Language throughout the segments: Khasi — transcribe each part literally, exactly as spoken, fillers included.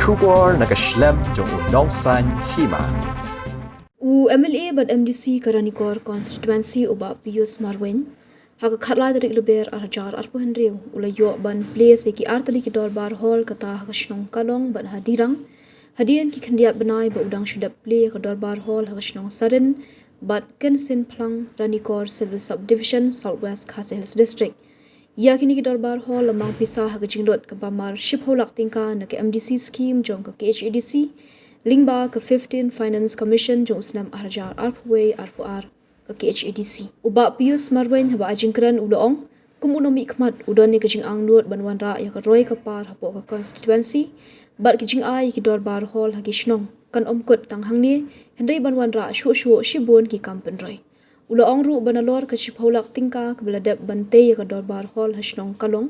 Khubor na ka shlem jong u Nongsaiñ Hima. U M L A bad M D C ka Ranikor Constituency u Bah Pius Marwein, ha ka khatlai tarik Lber arhajar arphew hynriew, u la ïoh ban plie sa ki artylli ki dorbar hall kata ha ka shnong Kalong bad ha Dirang, hadien ki khyndiat bnai ba u dang shu dep plie ka dorbar hall ha ka shnong Sarin bad Kynsin Phlang, Ranikor Civil Subdivision, South West Khasi Hills District. Ïa kine ki dorbar hall la mang pisa ha ka jinglut kaba mar shiphew lak tyngka na ka M D C scheme jong ka K H A D C, lyngba ka fifteen Finance Commission jong u snem arhajar arphew wei arphew ar ka K H A D C. U Bah Pius Marwein haba ai jingkren u la ong, kum u nongmihkhmat u don ïa ka jingangnud ban wanrah ïa ka roi ka par hapoh ka constituency, bad ka jingai ïa ki dorbar hall ha ki shnong kan ym kut tang hangne, hynrei ban wanrah shuh shuh shibun ki kam pynroi. U la ong ruh ba nalor ka shiphew lak tyngka kaba la dep ban tei ïa ka dorbar hall ha shnong Kalong,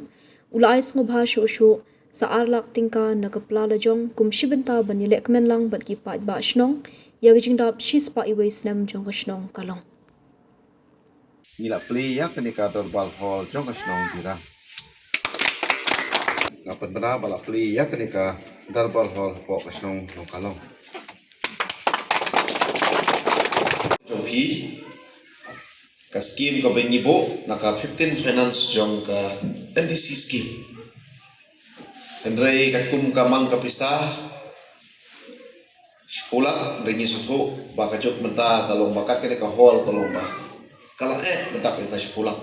u la ai sngewbha shuh shuh sa ar lak tyngka na ka pla lajong kum shi bynta ban ïaleh kmen lang bad ki paidbah shnong ïa ka jingdap shispah iwei snem jong ka shnong Kalong. Ngi la plie ïa kane ka dorbar hall jong ka shnong Dirang. Nga pynbna ba la plie ïa kane ka dorbar hall hapoh ka shnong Nongkalong. Jong phi, ka scheme kaba ngi buh na ka fifteen Finance jong ka M D C scheme. Hynrei katkum ka mang ka pisa shiphew lak, hynrei ngi sngewthuh ba ka juk mynta ka long ba kat kane ka hall ka long ba ka la eh mynta ka pisa shiphew lak.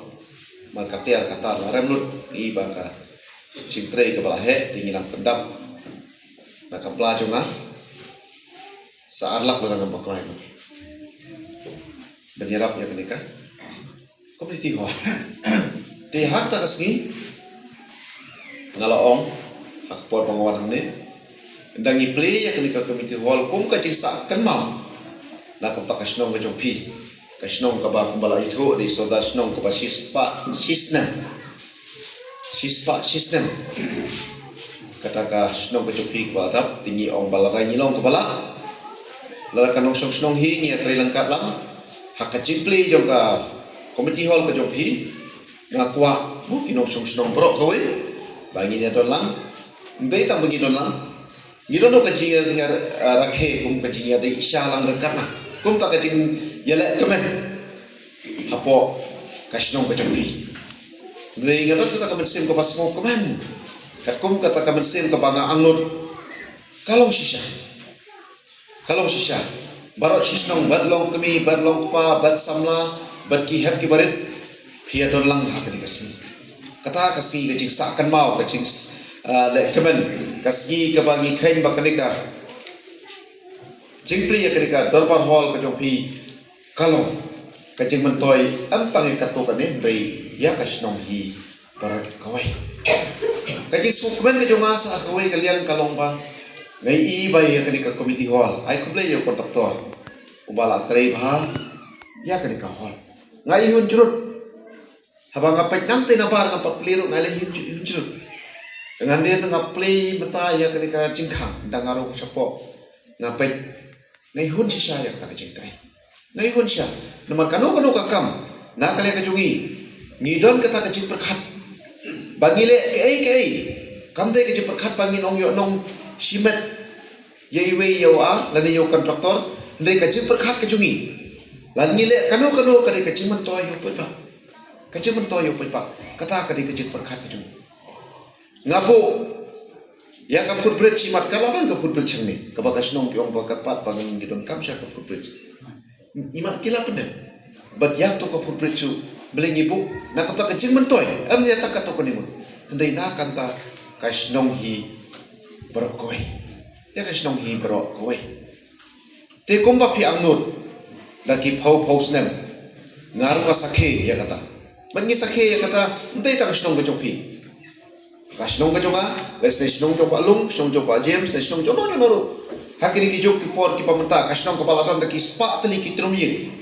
Mar ka tiar ka tar la rem lut, i ba ka jingtrei kaba la heh, te ngi nang pyndap na ka pla jong nga sa ar lak, la nang bakla ban ïarap ïa kane ka community hall. Te ha kata ka sngi nga la ong ha ka por ba nga wan hangne, ynda ngi plie ïa kane ka community hall kum ka jingsah kynmaw na ka bynta ka shnong ka jong phi, ka shnong kaba kumba la ïathuh dei sordar shnong kaba shispah shisnem. Shispah shisnem kata ka shnong ka jong phi kaba la dap, te ngi ong ba la rai ngi long kaba la. Lada ka nongshong shnong hi ngi ïatrei lang kat lang ha ka jingplie jong ka community hall ka jong phi. Nga kwah ba ki nongshong shnong baroh kawei ba ngin ïa don lang. Ym dei tang ba ngin don lang, ngi don ruh ka jingïa, ïa, ah, rakhe kum ka jingïadei sha lang ryngkat lang, kumta ka jingïaleh kmen hapoh ka shnong ka jong phi. Hynrei nga don kata ka mynsiem kaba sngewkmen, katkum kata ka mynsiem kaba nga angnud. Ka long shisha, ka long shisha. Baroh shi shnong, bad long kmie, bad long kpa, bad samla, bad ki hep ki barit, phi ïa don lang ha kane ka sngi. Kata ka sngi ka jingsah kynmaw, ka jing, ah, leh kmen, ka sngi kaba ngi kheiñ ba kane ka jingplie ïa kane ka dorbar hall ka jong phi ka long ka jingmyntoi, ym tang ïa katto katne, hynrei ïa ka shnong hi baroh kawei. Ka jingsngewkmen ka jong nga sa kawei ka liang ka long ba nga ïohi ba ïa kane ka community hall, ai khublei ïa u contractor uba la trei bha ïa kane ka hall. Nga ïohi hun jrut. Haba nga peit nangta na bar nga pat plie ruh nga la ïohi hun jrut. Nga nin nga plie mynta ïa kane ka jingkhang, da nga rung shapoh nga peit, nga ïohi hun shisha ïa kata ka jingtrei. Nga ïohi hun shisha. Namar kano kano ka kam na ka liang ka jong ngi, ngi don kata ka jingpyrkhat ba ngi leh kaei kaei. Kam dei ka jingpyrkhat ba ngin ong ïoh nong shimet ïa iwei ïa u ar lane ïa u contractor, hynrei ka jingpyrkhat ka jong ngi, lada ngi leh kano kano ka dei ka jingmyntoi ïa u paidbah. Ka jingmyntoi ïa u paidbah, kata ka dei ka jingpyrkhat ka jong ngi. Nga buh ïa ka footbridge imat, ka la don ka footbridge hangne, kaba ka shnong ki ong ba kyrpad ba ngin, ngi donkam sha ka footbridge. Imat ki la pyndep. Bad ïa kato ka footbridge ruh balei ngi buh, na ka bynta ka jingmyntoi, ym ïa tang kato kane ngut, hynrei na ka bynta ka shnong hi baroh kawei. Ïa ka shnong hi baroh kawei. Te kumba phi angnud, da ki phew phew snem nga ruh nga sakhi ïa kata. Bad ngi sakhi ïa kata, ym dei tang ka shnong ka jong phi, ka shnong ka jong nga, lane shnong jong Bah Lung, shnong jong Bah James, lane shnong jong no jong no ruh. Ha kine ki juk ki por kiba mynta, ka shnong kaba la don da ki spah tylli ki tnum ïing,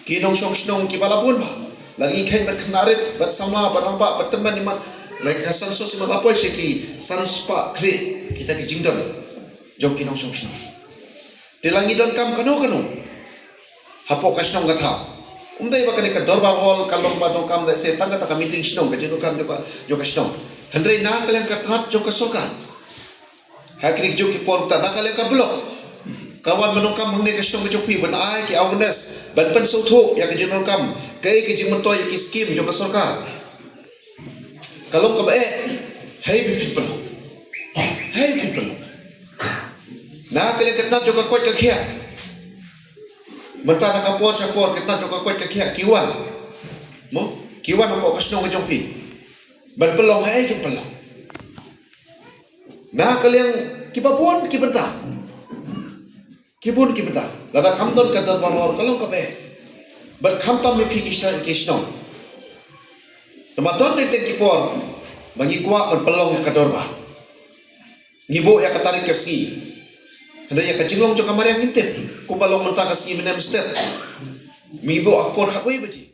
ki nongshong shnong kiba la bun bha. Lada ngi kheiñ bad khynnah rit, bad samla, bad rangbah, bad tymmen, imat, lane ka census imat la poi sha ki san spah khlieh kita ki jingdon jong ki nongshong shnong. Te lada ngi donkam kano kano hapoh ka shnong ka thaw, ym dei ba kane ka dorbar hall ka long ba donkam da se tang kata ka meeting shnong, ka jingdonkam jong ka, jong ka shnong, hynrei na ka liang ka tnat jong ka sorkar, Ha kine ki jong ki por mynta na ka liang ka block, ka wan mynta kam hangne ka shnong ka jong phi ban ai ki awareness, ban pynsngewthuh ïa ka jingdonkam, kaei ka jingmyntoi ïa ki skim jong ka sorkar. Ka long kaba eh. Hei phi pynlong, hei phi pynlong. Na ka liang ka tnat jong ka koit ka khiah, mynta na ka por sha por ka tnat jong ka koit ka khiah ki wan, mo, ki wan hapoh ka shnong ka jong phi ban pynlong, hei kin pynlong. Na ka liang kiba bun ki bynta, ki bun ki bynta, lada kam don ka dorbar hor ka long kaba eh. Bad khamtam ïa phi ki shnong, ki shnong. Namar don teng teng ki por ba ngi kwah ban pynlong ïa ka dorbar, ngi buh ïa ka tarik ka sngi. Hynrei ïa ka jinglong jong ka mariang ngim tip. Kumba long mynta ka sngi mynne mynstep, ngi buh ha ka por khatwei baje.